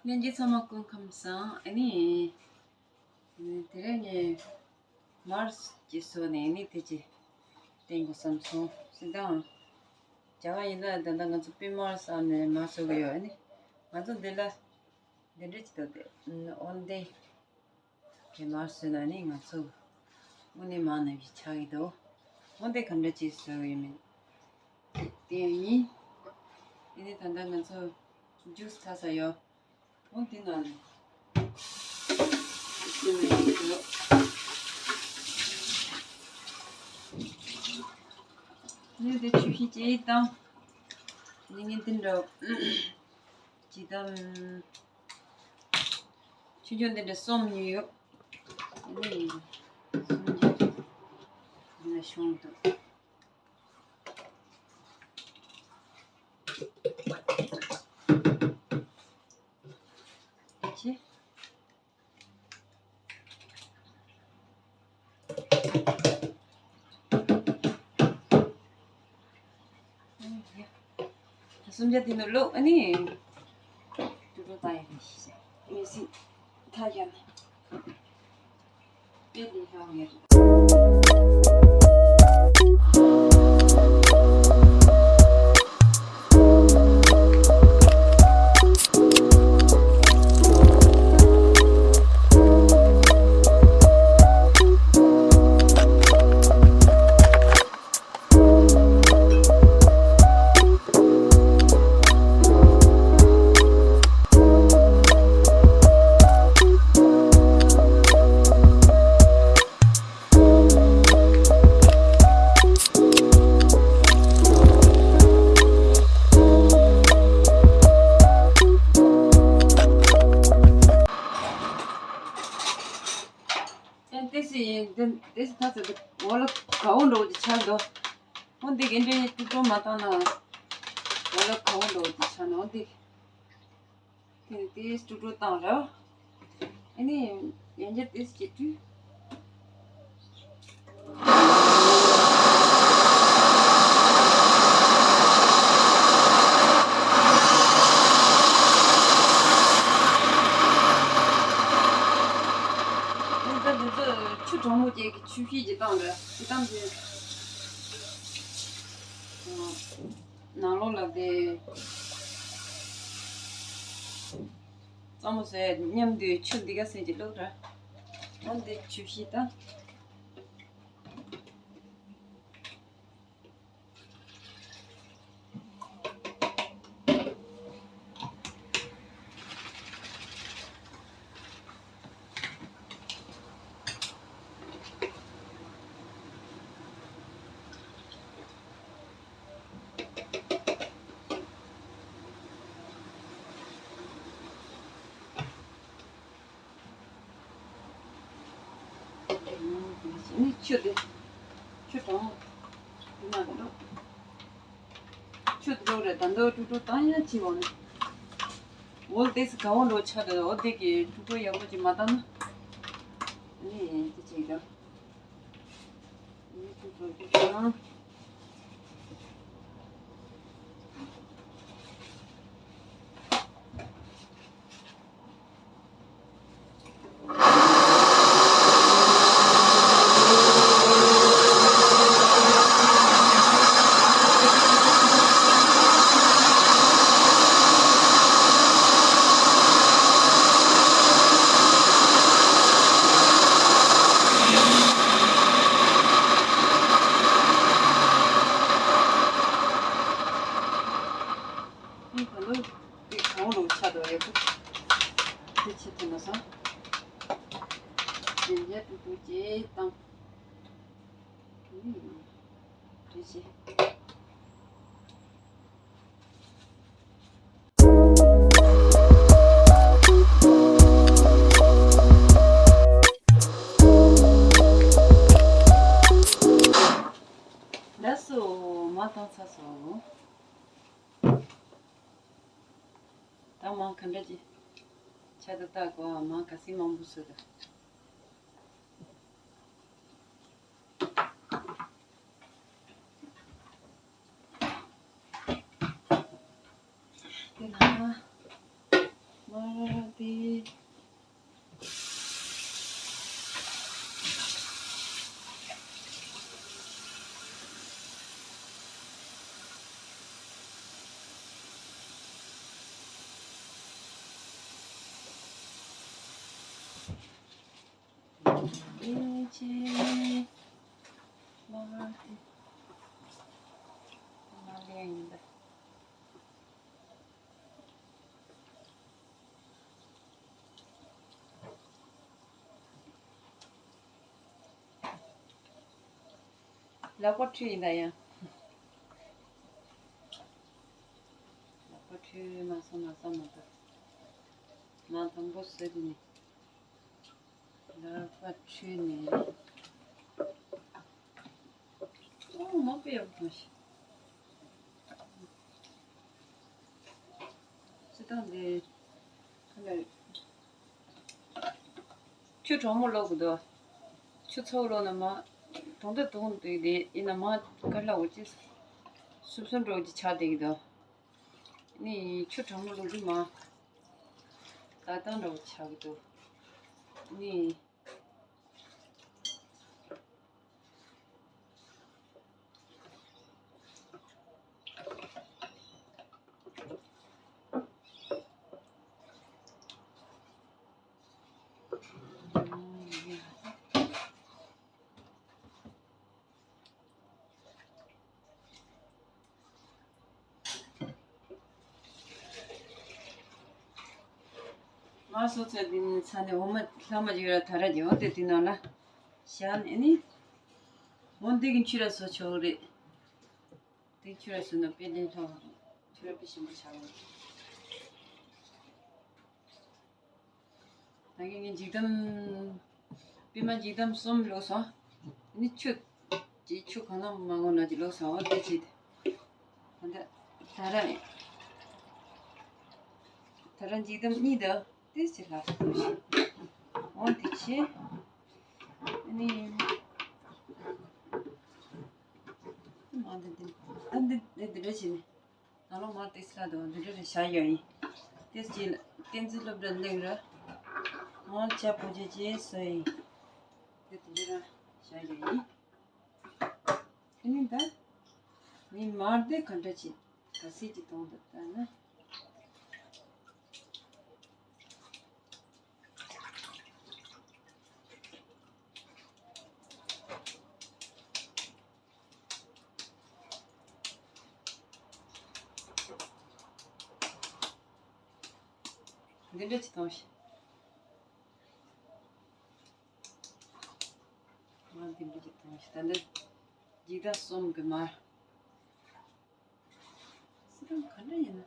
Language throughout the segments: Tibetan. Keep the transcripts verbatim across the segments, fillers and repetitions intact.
ལྷན་རྒྱས་ཚང་མ་སྐུ་ཁམས་བཟང་། ཨ་ནི། དེ་རིང་ངས་མར་གྱི་བཟོས་ནས་ཨ་ནི་དེ་ཅིག་བསྟན་དགོས་བསམ་སོང་། སྲིད་དང་། བྱ་བ་ཡིན་ན་ད་ལྟ་ང་ཚོ་པུས་མར་བསགས་ནས་མར་བཟོ་གི་ཡོད། ཨ་ནི་ང་ཚོ་འདི་ལ་འདི་འདྲ་ཅིག་འདུག་སྟེ། འོན་ཏེ། གད་མར་བཟོས་ན་ནི་ང་ཚོ་དངོས་གནས་མང་ནང་བཞིན་ཆགས་ཀྱི་འདུག་འོན་ཏེ་ག་འདྲ་ཅིག་བཟོས་ཡོད་མེད་དེ་ཡང་ཡིན། དེ་ནི་ད་ལྟ་ང་ཚོ་ཇུས་ཚ་ས་ཡོད། འོན་ཏེ་ན་ནི་ནི་དེ་ཆུ་ཤེལ་ཅིག་དང་། ནི་ངས་འདི་འདྲ་ཇི་ལྟར། ཆུ་རྒྱུན་འདི་འདྲ་གསུམ་ཉོས་ཡོད། ཨ་ནི་གསུམ་གྱི་འདི་ལ་ཤོང་འདུག་ཅི། སུམ་བརྒྱ་དེ་ནོར་ལུག་ཨ་ནི། ཏུ་ཏུ་ཏ་ཡ་ནི་ཤི་ཟེར། མི་སྲིད། ཐ་ཡ་ནི། དེ་ལས་ལྷག་ཡ། ཏན་ཏན་སི་ཡིན་ཏན་ཏན་སི་ཐ་ཚད་འོ་ལ་གའོ་འགྲོ་གི་ཆར་དོ། འོ་འདི་གི་འདྲེ་ཡིན་ཏུ་ཏུ་མ་བཏང་ན། འོ་ལ་གའོ་འགྲོ་གི་ཆར་ནོ་འདི། དེ་ནི་ཏེ་སྤྲུག་སྤྲུག་བཏང་ར། ཨ་ནི་ཡང་བསྐྱར་ཏེ་སྐྱེ་དུས། ཨ་ནི་ད་འདི་ཚོ་ཆུ་གྲང་མོ་ཅན་གྱི་ཆུ་ཤེལ་གྱི་བཏང་ར། དེ་བཏང་དུས། ནང་ལོགས་ལ་དེ་གཙང་མ་བཟོས་མཉམ་དུ་ཆུ་འདི་ག་སེ་གྱི་བླུགས་ར། འོ་འདི་ཆུ་ཤེལ་ད། ནི་ཆུ་དེ། ཆུ་གྲང་མོ། དེ་ན་འགྲོ། ཆུ་དེ་འགྲོ་རེད། ད་འདོ་ཀྲུག་ཀྲུག་བཏང་ཡ་ཅི་འོང་ནི། འོ་ལ་ཏེ་སི་ག་འོང་འགྲོ་ཆ་དེ། འོ་དེ་གི་ཀྲུག་ཀྲུག་ཡག་པོ་ཅིག་མ་བཏང་ན། ནི་དེ་ཅིག་ར། ཨི་ད་ལོ་དེ་གང་རུ་ཆ་དོ་ཡོད་གི། དེ་ཆེ་ཐུབ་མ་སོང་། ཡིན་རྒྱ་ཏུ་ཏུ་ཅེ་དང་། ཨུམ། དེ་ཆེ། ལགས་སོ། མ་བཏང་ཚར་སོང་། ད་མང་ག་འདྲ་ཅིག་ཆ་ད་ལྟ་གོ་མང་ག་སྲིད་མང་པོ་བཟོས་ད། དེ་ན་མ་ ཆེ། མ་དེ་མ་ལེན་ཡིན་པ། ལག་པ་འཁྲུད་ཡིན་ད་ཡང་། ལག་པ་འཁྲུད་མ་སོང་མ་སོང་མ་གཏོགས། མ་དང་པོ་བཟོས་དེ་ནི། ལག་པ་འཁྲུད་ནས། ཨོ་མ་པེ་ཡག་པོ་ཞིག་སི་ཏང་དེ། ཁ་ལ་ཆུ་གྲང་མོ་བླུག་གི་འདུག་ཆུ་ཚ་བོ་བླུག་ན་མ། དུང་དུ་དུང་དུ་དེ་ཡིན་ན་མ་ག་ལ་འོ་ཅི། སུབ་སུབ་འགྲོ་གི་ཆགས་བསྡད་ཀྱི་འདུག་ནི་ཆུ་གྲང་མོ་བླུག་དུས་མ། ད་ལྟ་འདྲ་བོ་ཆགས་ཀྱི་འདུག་ནི། མ་སོ་ཚ་དེ་ནི་ཚ་ནས་འོ་མ་ལྷག་མ་ཅིག་ར་ད་ར་རྒྱག་འོ་དེ་དེ་ནང་ལ་བཞག་ནས་ནི། འོ་འདི་གི་ཆུ་ར་བཟོ་ཆོག་རེད། དེ་ཆུ་ར་བཟོས་ན་དཔེ་ལེན་ཐོག་ཆུ་ར་དཔེ་ཞིམ་པོ་ཆགས་རེད། ད་གིན་ངས་འཇིགས་དམ། པད་མ་འཇིགས་དམ་གསུམ་བླུགས་སོང་། ནི་ཆུ། ཅི་ཆུ་གང་ལ་མ་གོ་ན་ཅི་བླུགས་སོང་། འོ་དེ་ཅི། ད་ད་ར། ད་ར་འཇིགས་དམ་གཉིས་དང་དེ་ཅི་ལ་སོང་ཞིག་འོ་དེ་ཅི། ནི། མ་འདི་འདི་ཨ་འདི་འདི་འདི་འདྲ་བྱས་ནས། ད་ལོ་མར་ཏིས་ལ་དོ་འདི་འདྲ་རེ་བྱ་ཡོད་ཡིན། ཏིས་ཅི་ཏིན་ཙི་སློབ་གྲྭ་གླེང་ར། ཧོན་ཆ་པོ་ཅེ་ཅེ་སོ་ཡིན། ཏི་ཏི་འདི་ར་བྱ་ཡོད་ཡིན། ཨ་ནི་ད། མི་མར་དེ་ག་འདྲ་ཅི་ག་སྲིད་ཅི་གཏོང་འདུག་ད་ན། འདི་འདྲ་ཅིག་གཏོང་ཤིག་མར་འདི་འདྲ་ཅིག་གཏོང་ཤིག་ད་འདི་འཇིགས་སྐྲག་གསུམ་གྱི་མར། སི་ཏང་ག་འདྲ་ཡིན་ན།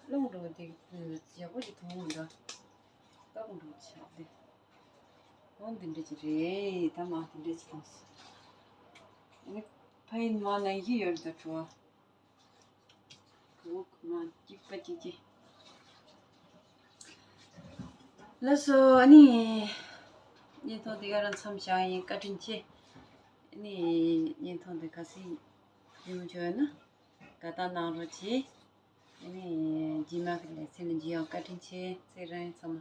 རླུང་འགྲོ་དེ་ཡག་པོ་ཞིག་མཐོང་འདྲ། སྟག་འགྲོ་ཆགས་ཏེ། འོ་འདི་འདྲ་ཅིག་རེད། ད་མ་འདི་འདྲ་ཅིག་མཐོང་སོང་། ཨ་ནི་ཕ་ཡིན་མ་ན་ཡི་ཡོད་ད་བྲོ་བ། འོག་མ་གཅིག་པ་གཅིག་གཅིག་ལགས་སོ། ཨ་ནི། བརྙན་ཐུང་འདི་ག་རང་མཚམས་བཞག་ཡིན། བཀའ་དྲིན་ཆེ། ཨ་ནི། བརྙན་ཐུང་འདི་ག་སྲིད་ཡིན་མི་ཆོག་ཡོད་ན། དགའ་རྟགས་གནང་རོགས་གྱིས། ཨ་ནི། རྗེས་མ་གི་ལེ་ཚན་ལ་མཇལ་ཡོང་། བཀའ་དྲིན་ཆེ། ཚེ་རིང་ཚང་མ།